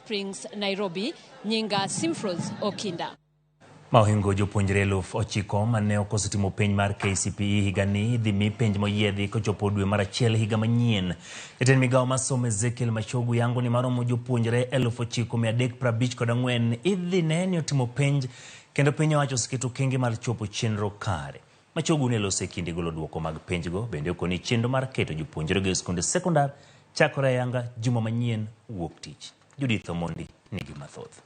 Springs, Nairobi, nyinga Simfros Okinda. Maohingo jopuonjre 9,000 mane okoso timo penj mar KCPE higani idhi mi penj moyiedhi kochopo dwe mar achiel higa manyien. Jatend migawo mar somo Ezekiel Machogu yango ni maromo jopuonjre 9,354 idhi ne ni otimo penj kendo piny owacho oseketo okenge mar chopo chenro kare. Machogu ne loso e kinde golo duoko mag penjgo bende okoni chenro mar keto jopuonjrego e skunde sekondar chakore ayanga juma manyien wuok tich. Judith Omondi nigi mathoth.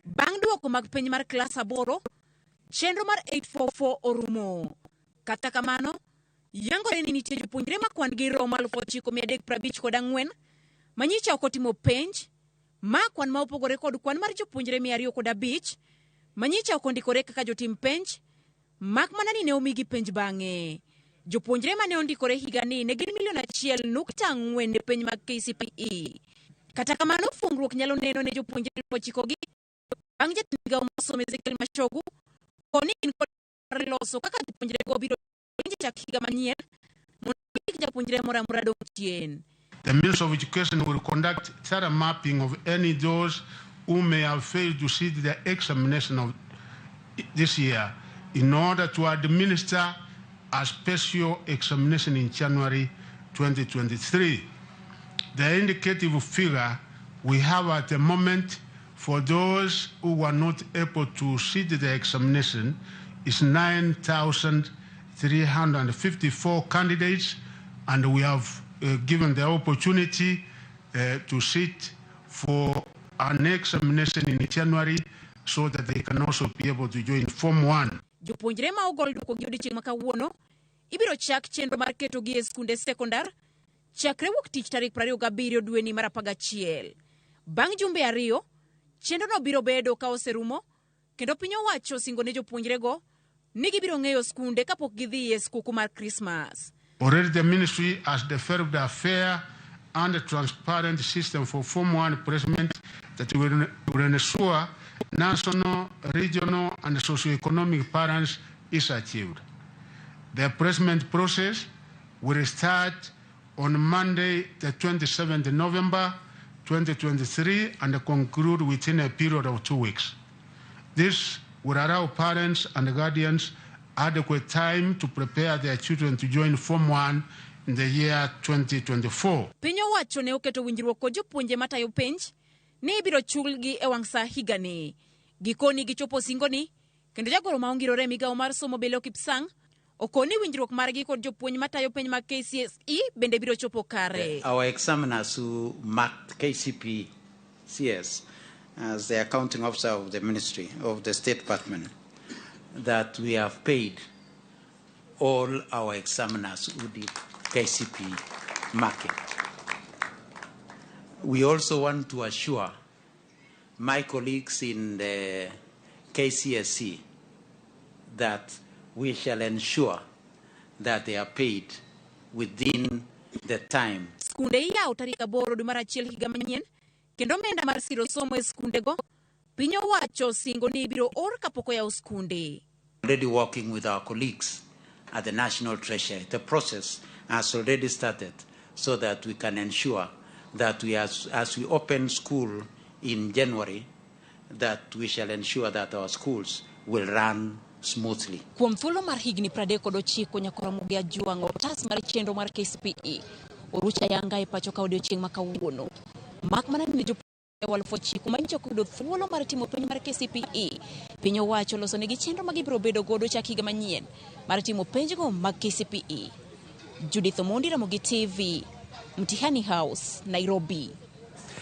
Bang' duoko mag penj mar klas 8, chenro mar 844 orumo. Kata kamano, yangore ni nitie jopuonjre ma kwan gi romo 9,354 manyicha ok otimo penj, ma kwan ma opogore kod kwan mar jopuonjre 205 manyicha ok ondikore kaka jotim penj, mak mana ni ne omigi penj bang'e. Jopuonjre mane ondikore higani ne gin milion 1.4 ne penj mag KCPE. Kata kamano, fungruok nyalo neno ne jopuonjre 9,000 gi bang' jatend migawo mar somo Ezekiel Machogu koni gin kod mar loso kaka jopuonjrego biro penj e chak higa manyien mondo kik japuonjre moro amora dong' chien. The Ministry of Education will conduct thorough mapping of any those who may have failed to sit the examination of this year in order to administer a special examination in January 2023. The indicative figure we have at the moment for those who were not able to sit the examination is 9,354 candidates, and we have given the opportunity to sit for an examination in January so that they can also be able to join Form 1. Jopuonjre ma ogol duoko gi odiechieng' ma kawuono ibiro chak chenro mar ketogi e skunde sekondar chakre wuok tich tarik 27 dweni mar 11. Bang' jumbe 2, chenrono biro bedo ka oserumo kendo piny owacho osingo ne jopuonjrego ni gibiro ng'eyo skunde kapok gidhi e skuku mar Krismas. Already the ministry has developed a fair and transparent system for Form 1 placement that will ensure national, regional and socio-economic balance is achieved. The placement process will start on Monday, the 27th November 2023 and conclude within a period of 2 weeks. This will allow parents and guardians adequate time to prepare their children to join Form 1 in the year 2024. Piny owacho ne oketo winjruok kod jopuonje matayo penj ni ibiro chulgi e wang' sa higani. Gikoni gichopo singoni, kendo jagoro ma ongirore e migawo mar somo Belio Kipsang okoni winjruok margi kod jopuonj matayo penj mag KCSE bende biro chopo kare. Our examiners who marked KCPE CS as the accounting officer of the Ministry of the State Department, that we have paid all our examiners who did KCPE marking. We also want to assure my colleagues in the KCSE that we shall ensure that they are paid within the time. Skunde iyawo tarik 8 dwe mar achiel higa manyien, kendo omenda mar siro somo e skundego piny owacho singo ni ibiro or kapok oyaw skunde. Already working with our colleagues at the National Treasury. The process has already started so that we can ensure that as we open school in January, that we shall ensure that our schools will run smoothly. Kuom thuolo mar higni 39 nyaka Ramogi Ajwang' otas mar chenro mar KCPE oruch ayanga e pacho ka odiochieng' ma kawuono. Mak mana ni jopuonjre 9,000 ma nyicha oyudo thuolo mar timo penj mar KCPE, piny owacho oloso negi chenro ma gibiro bedo godo chak higa manyien mar timo penjgo mag KCPE. Judith Omondi, Ramogi TV, Mtihani House, Nairobi.